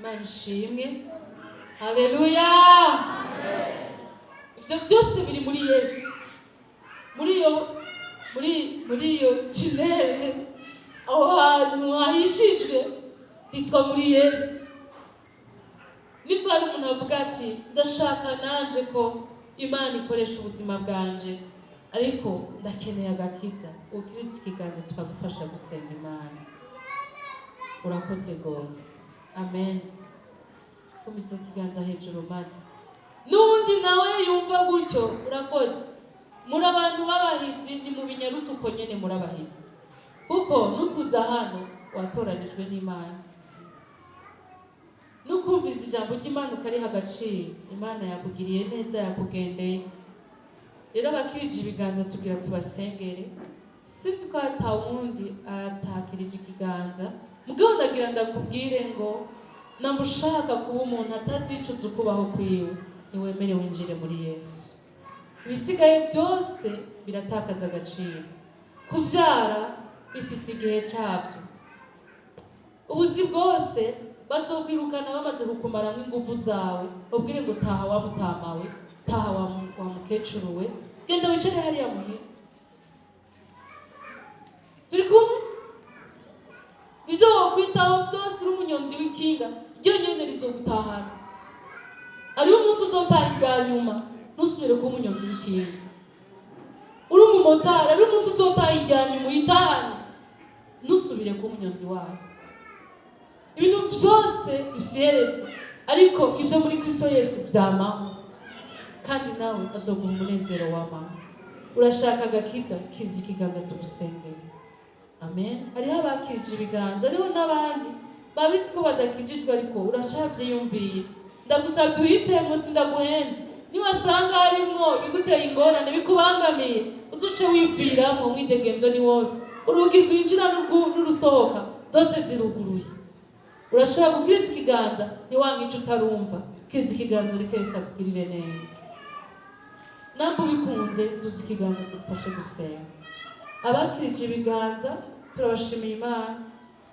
Imana ishimwe, haleluya. Ibyo byose biri muri Yesu, muri iyo tunnel, aho hantu hahishijwe hitwa muri Yesu. Niba hari umuntu avuga ati: "Ndashaka nanje ko Imana ikoresha ubuzima bwanje, ariko ndakeneye agakiza," ukiritse ikiganza tukagufasha gusenga Imana. Urakoze rwose, amen. Kumitse ikiganza hejuru maze n'uwundi nawe yumva gutyo. Urakoze. Muri abantu b'abahizi, ni mu binyarutse uko nyene muri abahizi, kuko nukuza hano watoranijwe n'Imana, nukumviriza ijambo ry'Imana ukariha agaciro, Imana yakugiriye neza, yakugendeye. Rero abakirije ibiganza tugira tubasengere. Sinzi ko ata wundi atakirije ikiganza, mugabo ndagira ndakubwire ngo namushaka kuba umuntu atazicuza ukubaho kwiwe, niwemere winjire muri Yesu. Ibisigaye byose biratakaza agaciro. Kubyara bifise igihe cyabyo, ubuzi bwose bazokwirukana bamaze kukumaramwo inguvu zawe, babwire ngo: "Taha wa mutamawe, taha wa mukecuru we, genda wicare hariya muhira." Turi kumwe? Ibyo wokwitaho byose uri umunyonzi w'ikinga, ryo nyene rizogutahana. Hariho umunsi uzotaha irya nyuma, ntusubire kuba umunyonzi w'ikinga. Uri umumotari, hariho umunsi uzotaha irya nyuma, uyitahane, ntusubire kuba umunyonzi wayo. Ibintu byose bifite iherezo, ariko ibyo muri Kristo Yesu byamaho, kandi nawe azoguha umunezero w'amaho. Urashaka agakiza? Kiza ikiganza tugusengere. Amen. Hariho abakirije ibiganza, hariho n'abandi babizi ko badakijijwe, ariko uracavyiyumviye. Ndagusabye uhitemo, sindaguhenze. Niwasanga harimwo biguteye ingorane, bikubangamiye, uzuce wiviramo. Umwidegemvyo ni wose, urugi rwinjira n'urusohoka zose ziruguruye. Urashobora gukiriza ikiganza, ntiwange ico utarumva. Kiriza ikiganza, ureke Yesu akugirire neza. Namba ubikunze, duza ikiganza tugufashe gusenga. Abakirije ibiganza, turabashimiye Imana,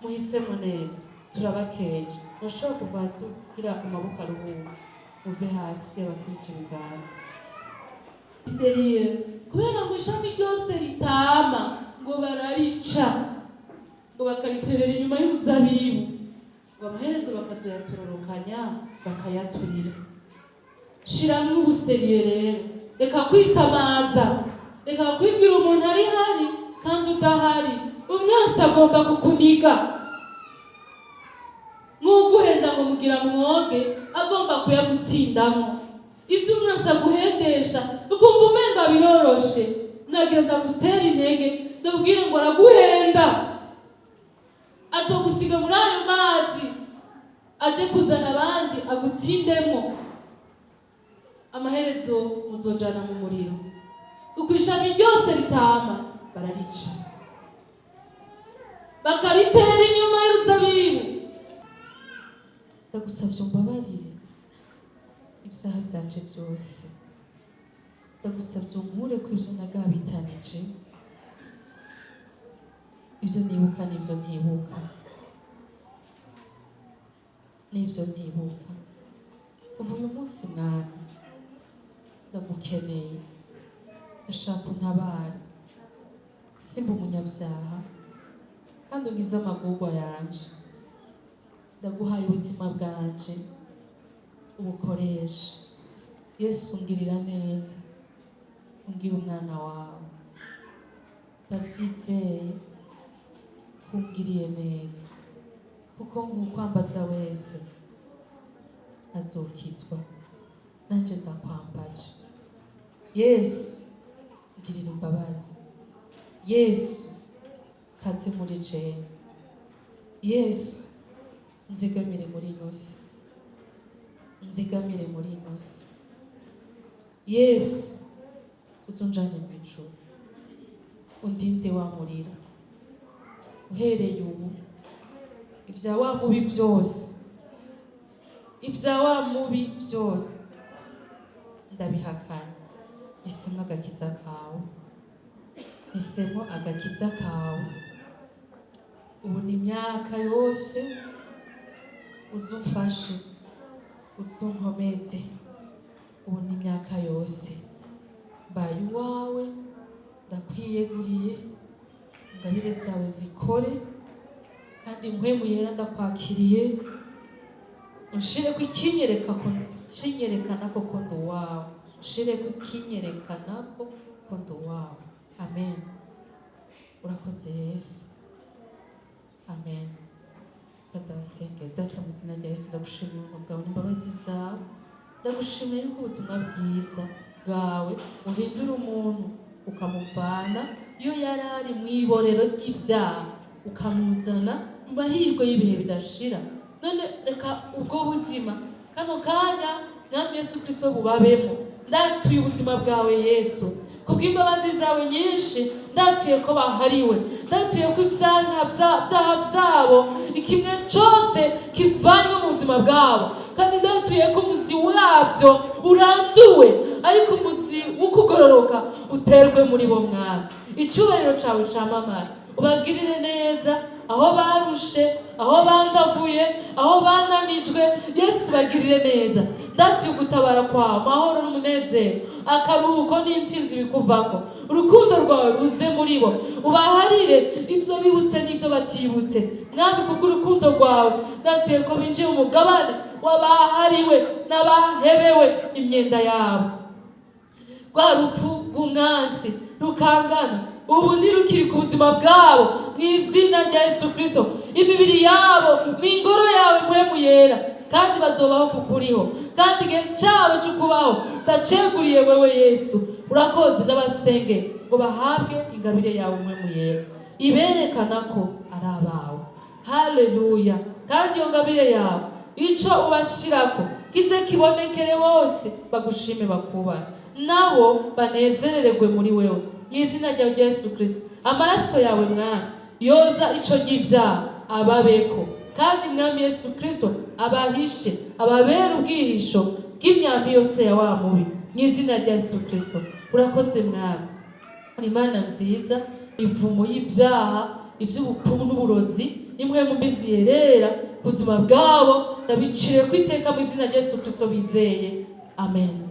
muhisemo neza, turabakeje. Murashobora kuva hasi kugira amaboko aruhuke, muve hasi abakirije ibiganza. Sérieux, kubera ngo ishami ryose ritama ngo bararica, ngo bakariterera inyuma y'uruzabibu, ngo amaherezo bakazoyatororokanya bakayaturira. Shiramwo ubu sérieux rero, reka kwisamaza, reka kwigira umuntu ari hari kandi udahari. Umwansi agomba kukuniga nk'uguhenda ngo mugira mwoge, agomba kuyagutsindamo. Ibyo umwansi aguhendesha ukumva umenga biroroshe, nagenda gutera intege, ndabwire ngo araguhenda. Azogusiga muri ayo mazi, aje kuzana abandi agutsindemo, amaherezo muzojana mu muriro, kuko ishami ryose ritama bararica, bakaritera inyuma y'uruzabibu. Ndagusabye umbabarire ibyaha byanje byose. Ndagusabye unkure ku ibyo nagabitanije, ibyo nibuka n'ibyo ntibuka, n'ibyo ntibuka. Kuva uyu munsi, Mwami, ndagukeneye, ndashaka untabare, simba umunyabyaha kandi ungize amagurwa yanje. Ndaguhaye ubuzima bwanje, ubukoresha. Yesu, ungirira neza, ungira umwana wawe. Ndabyizeye ko ungiriye neza, kuko nk'ukwambaza wese azokizwa. Nanjye ndakwambaje. Yesu, ngirira imbabazi. Yesu, kaze muri jewe. Yesu, nzigamire muri ino si, nzigamire muri ino si. Yesu, uzunjane mu ijuru, undinde wa muriro. Uhereye ubu, ibya wa mubi byose, ibya wa mubi byose ndabihakanye. Hisemo agakiza kawe, hisemo agakiza kawe. Ubu ni imyaka yose. Uzumfashe, uzunkomeze ubu n'imyaka yose. Mbaye uwawe, ndakwiyeguriye, ingabire zawe zikore, kandi Mpwemu Yera ndakwakiriye, unshireko ikinyereka ko ikinyerekana ko ko ndi uwawe, unshireko ikinyerekana ko ndi uwawe. Amen. Urakoze Yesu, amen. Ndabasengera. Data, mu izina rya Yesu, ndagushimira ubuntu bwawe n'imbabazi zawe. Ndagushimira yuko ubutumwa bwiza bwawe buhindura umuntu, ukamuvana iyo yari ari mu iborero ry'ibyaha, ukamuzana mu mahirwe y'ibihe bidashira. None reka ubwo buzima kano kanya, Mwami Yesu Kristo, bubabemo. Ndatuye ubuzima bwawe Yesu, kubw'imbabazi zawe nyinshi. Ndatuye ko bahariwe, ndatuye ko ibyaha byabo ikimwe cyose kivanywe mu buzima bwabo, kandi ndatuye ko umuzi wabyo uranduwe, ariko umuzi w'ukugororoka uterwe muri bo. Mwami, icyubahiro cyawe camamara, ubagirire neza aho barushe, aho bandavuye, aho bananijwe. Yesu, bagirire neza. Ndatuye ugutabara kwawe, amahoro n'umunezero, akaruhuko n'intsinzi bikuvako. Urukundo rwawe ruze muri bo, ubaharire ibyo bibutse n'ibyo batibutse. Mwami, kubw'urukundo rwawe, ndatuye ko binjiye mu mugabane w'abahariwe n'abahebewe imyenda yabo. Rwa rupfu rw'umwansi rukangana ubu ntirukiri ku buzima bwabo, mu izina rya Yesu Kirisito. Imibiri yabo ni ingoro yawe Mpwemu Yera, kandi bazobaho kukuriho, kandi igihe cyabo cyo kubaho ndaceguriye wewe Yesu. Urakoze. Ndabasenge ngo bahabwe ingabire yawe Mpwemu Yera iberekana ko ari abawe. Haleluya! Kandi iyo ngabire yawe, icyo ubashirako kize kibonekere bose, bagushime, bakubahe, nabo banezerererwe muri wewe, mu izina rya Yesu Kirisito. Amaraso yawe Mwami yoza ico ry'ibyaha ababeko, kandi Mwami Yesu Kirisito abahishe, ababere ubwihisho bw'imyambi yose ya wa mubi, mu izina rya Yesu Kirisito. Urakoze Mwami, Imana nziza. Ivumo y'ibyaha, iby'ubupfumu n'uburozi nimwe mu mbi ziyerera ubuzima bwabo, ndabicire ku iteka mu izina rya Yesu Kirisito bizeye. Amen.